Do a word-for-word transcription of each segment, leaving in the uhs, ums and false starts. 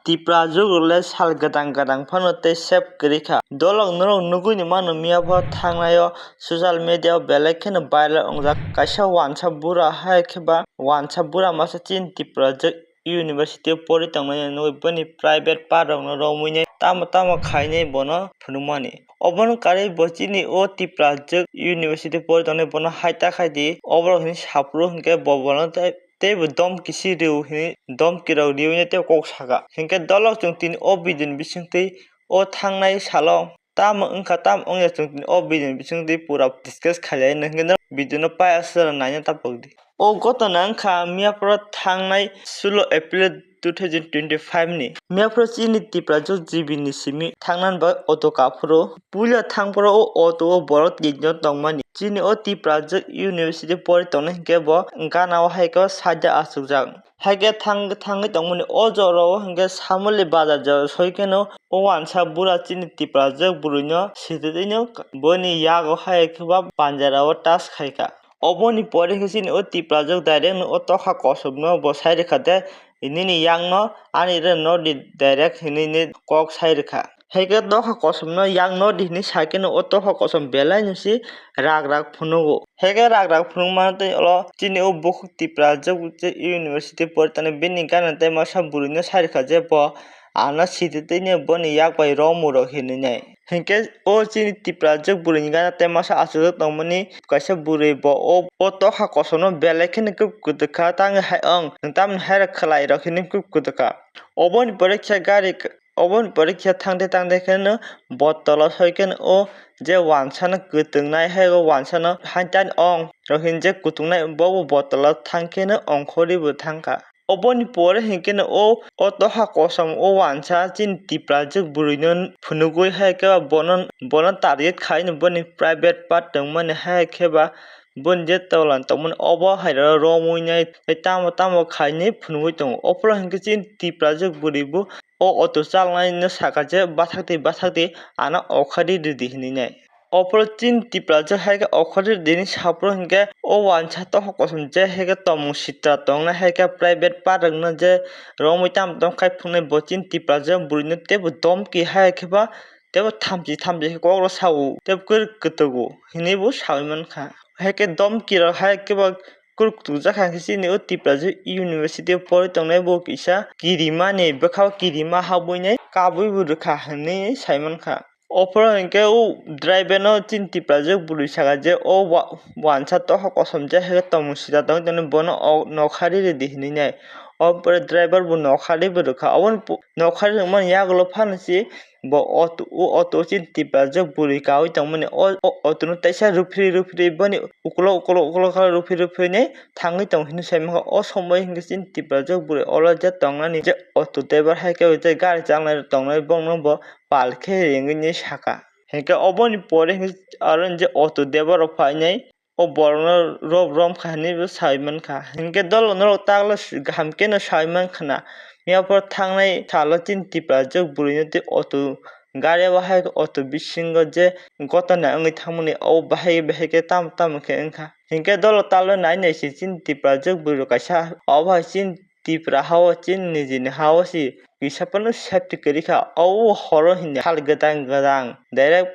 Tiprajwk rok le sal gadang gadang phano tei save kwrwi kha. Dolok norok nugwi ni mano miya pho thangnai o social media o belai kheno viral wngjak kaisa wansa bura hai khe ba wansa bura masa chini Tiprajwk University o pori tongnai nugwi boni private part rok no romwi nai tamo tamo khainai bono phunukmani. Obono karwi bo chini o Tiprajwk University pori tongnai bono hai ta khai di oborok hinwi saphuru hinkhe bo bono tei teibo domki si rw hinwi domki rok riwi tei kok saka. Hinkhe dolok chwng tini o video ni bisingtwi o thangnai salo tamo wngkha tamo wngya chwng tini o video ni bisingtwi pura discuss khailai nw hinkhe norok video no payasra naina tapokdi. O gotona wngkha miyaphoro thangnai sulo April two thousand twenty-five ni. Miyaphoro chini Tiprajwk G B ni simi thangnani bagwi auto kaphuru. Puila thangphuru o auto o borok tinjon tongmani. Chini o Tiprajwk University pori tongnai hinkhe bo gana o hai khe sajak achukjak. Hai khe thang-, thangwi tongmani o jora o hinkhe Samoli bazar jora soi kheno o wansa bura chini Tiprajwk bwrwino sititwino boni yago hai khe ba panjara o touch khai kha. Oboni pore khe chini o Tiprajwk direct no o tokha kosom no bo sai rwkha de, nini yang no ani re no di direct hinwi ni kok sai rwkha. Hai khe tokha kosom no yang no di hinwi sai khe no o tokha kosom belai no si rak rak phunugo. Hai khe rak rak phunuk mano tei olo chini o bukhuk Tiprajwk je university pori tongnai bini gana tei masa bwrwi no sai rwkha je bo ano sititwino boni yak bai romwi rok hinwi nai. Hinkhe o chini Tiprajwk bwrwini gana tei masa achukjak tongmani kaisa bwrwi bo o, o tokha kosom no belai kheno kub kwtwkha tangwi hai ong nwng tamni hai rok khwlai rok hinwi kub kwtwkha. Oboni pore khe gari k-, oboni pore khe thangde thangde kheno botolo soi kheno o je wansa no kwtwng nai hai o wansa no hai tani ong rok hinwi je kutung nai bo bo botolo thang kheno ongkhorwi bo thangkha. Oboni pore hinkhe no o, o tokha kosom o wansa chini Tiprajwk bwrwino phunugwi hai khe ba bono, bono target khai no boni private part tongmani hai khe ba boni je tolan tongmani obo hai rok romwi nai tei tamo tamo khainwi phunugwi tongo. Ophuru hinkhe chini Tiprajwk bwrwi bo o auto chalnai no saka je bathakti bathakti ano okhari rwdi hinwi nai. Ophuru chini Tiprajwk hai khe okhordi dini saphuru hinkhe o wansa tokha kosom je hai khe tongmung sitra tongnai hai khe private part rokno je romwi tamo tamo khai phunuknai bo chini Tiprajwk bwrwino teibo domki hai khe ba teibo thamchi thamchi khe kok rw sao teibo kwrwi kwtwgo hinwi bo saui mankha. Hai khe domki rok hai khe ba kwrwi kwtwkjak hai khe chini o Tiprajwk university o pori tongnai bo kisa kirimani bwkha o kirima habwi nai kabwi bo rwkha hinwi sai mankha. Ophuru hinkhe o driver no chini Tiprajwk bwrwi saka je o wa-, wansa tokha kosom je hai khe tongmung sita tongwi tongmani bono o nokhari rwdi hinwi nai. Ophuru driver bo nokhari bo rwkha. Oboni po-, nokhari rwmani yagulo phano se bo auto, o auto chini Tiprajwk bwrwi kaui tongmani o, o auto no teisa rwphri rwphri boni ukolok ukolok ukolok khe rwphri rwphri nai thangwi tong hinwi sai mankha. O somoi hinkhe chini Tiprajwk bwrwi olo je tongnani je auto driver hai khe je gari chalnai rok tongnai bongno bo pal khe ringwi ni saka. Hinkhe oboni pore hinkhe aro je auto driver rok phainai o borokno rob rom kha hinwi bo sai mankha. Hinkhe dolo norok takle kaham kheno sai mankha na. Miyaphoro thangnai salo chini Tiprajwk bwrwino tei auto gari o hai auto bisingo je gotona wngwi thangmani o bahai bahai khe tamo tamo khe wngkha. Hinkhe dolo takle nai nai se chini Tiprajwk bwrwi rok kaisa obo hai chini Tipra ha o chini nijini ha o se kisa phano safety kwrwi kha. O horo hinkhe sal gwdang gwdang direct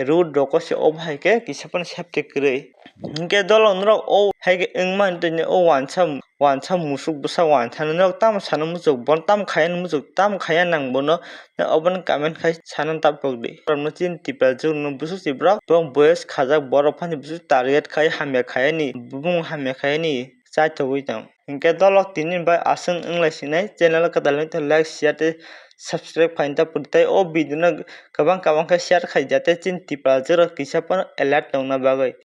road rok o se obo hai khe kisa phano safety kwrwi. Hinkhe dolo norok o hai khe wngmani tini o wansa, wansa musuk bwsa wansa norok tamo sana muchuk, bono tamo khaiya muchuk, tamo khaiya nang bono, obono comment khai sana tapokdi. Borokno chini Tiprajwk no bwswk se borok, borok boyes khajak borok phano bwswk target khai hamya khaiyani, bumung hamya khaiyani. Chaithogwi tong. Hinkhe dolok tini bai aswk wnglaisingni channel kwtal wngtong like share tei subscribe khaina ta pudi tei o video no kwbang kwbang khe share khaija tei chini Tiprajwk rok kisa phano alert tongna bagwi.